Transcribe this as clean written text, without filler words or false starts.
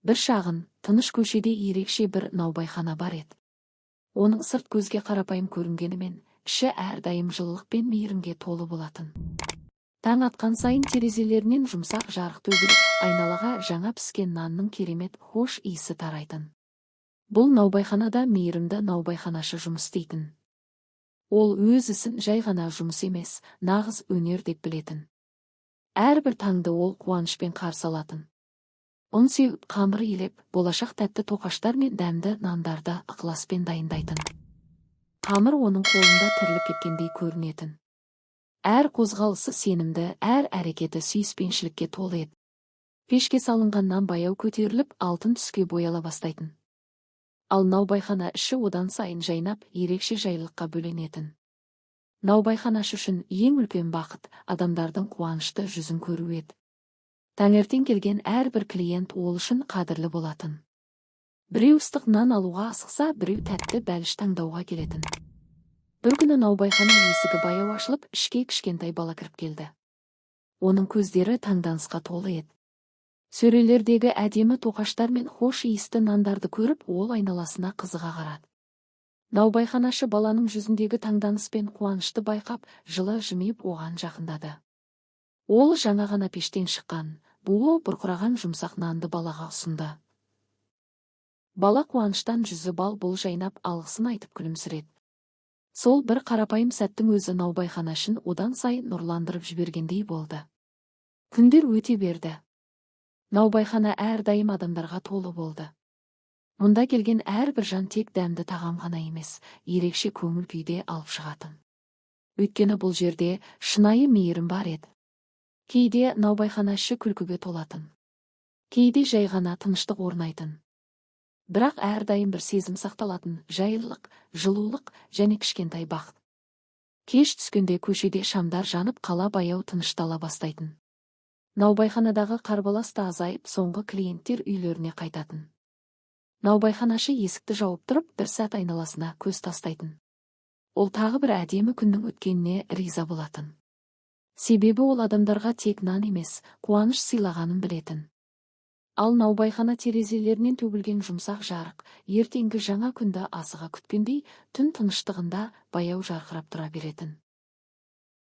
Бір шағын, тыныш көшеде ерекше бір наубайхана бар еді. Оның сырт көзге қарапайым көрінгенімен, іші әрдайым жылылық пен мейірімге толы болатын. Таң атқан сайын терезелерінен жұмсақ жарық төгіліп, айналаға жаңа піскен нанның керемет хош иісі тарайтын. Бұл наубайханада мейірімді наубайханашы жұмыс істейтін. Ол өз ісін жай ғана жұмыс емес, нағыз өнер деп білетін. Әрбір таңды ол қуанышпен қарсы алатын. Ұн сеуіп, қамыр илеп, болашақ тәтті тоқаштар мен дәмді нандарды ықыласпен дайындайтын. Қамыр оның қолында тіріліп кеткендей көрінетін. Әр қозғалысы сенімді, әр әрекеті сүйіспеншілікке толы еді. Пешке салынған нан баяу көтеріліп, алтын түске бояла бастайтын. Ал наубайхана іші одан сайын жайнап, ерекше жайлылыққа бөленетін. Наубайханашы үшін ең үлкен бақыт адамдардың қуанышты жүзін көру еді. Таңертең келген әрбір клиент ол үшін қадірлі болатын. Біреу ыстық нан алуға асықса, біреу тәтті бәліш таңдауға келетін. Бір күні наубайхана есігі баяу ашылып, ішке кішкентай бала кіріп келді. Оның көздері таңданысқа толы еді. Сөрелердегі әдемі тоқаштар мен хош иісті нандарды көріп, ол айналасына қызыға қарады. Наубайханашы баланың жүзіндегі таңданыс пен қуанышты байқап, жылы жымиып оған жақындады. Ол жаңа ғана пештен шыққан, буы бұрқыраған жұмсақ нанды балаға ұсынды. Бала қуаныштан жүзі бал-бұл жайнап, алғысын айтып күлімсіреді. Сол бір қарапайым сәттің өзі наубайханашын одан сайын нұрландырып жібергендей болды. Күндер өте берді. Наубайхана әрдайым адамдарға толы болды. Мұнда келген әрбір жан тек дәмді тағам ғана емес, ерекше көңіл күйде алып шығатын. Өйткені бұл жерде шынайы мейірім бар еді. Кейде наубайхана іші күлкіге толатын. Кейде жай ғана тыныштық орнайтын. Бірақ әрдайым бір сезім сақталатын: жайлылық, жылулық және кішкентай бақыт. Кеш түскенде көшеде шамдар жанып, қала баяу тыныштала бастайтын. Наубайханадағы қарбалас та азайып, соңғы клиенттер үйлеріне қайтатын. Наубайханашы есікті жауып тұрып, бір сәт айналасына көз тастайтын. Ол тағы бір әдемі күннің өткеніне риза болатын. Себебі ол адамдарға тек нан емес, қуаныш сыйлағанын білетін. Ал наубайхана терезелерінен төгілген жұмсақ жарық ертеңгі жаңа күнді асыға күткендей, түн тыныштығында баяу жарқырап тұра беретін.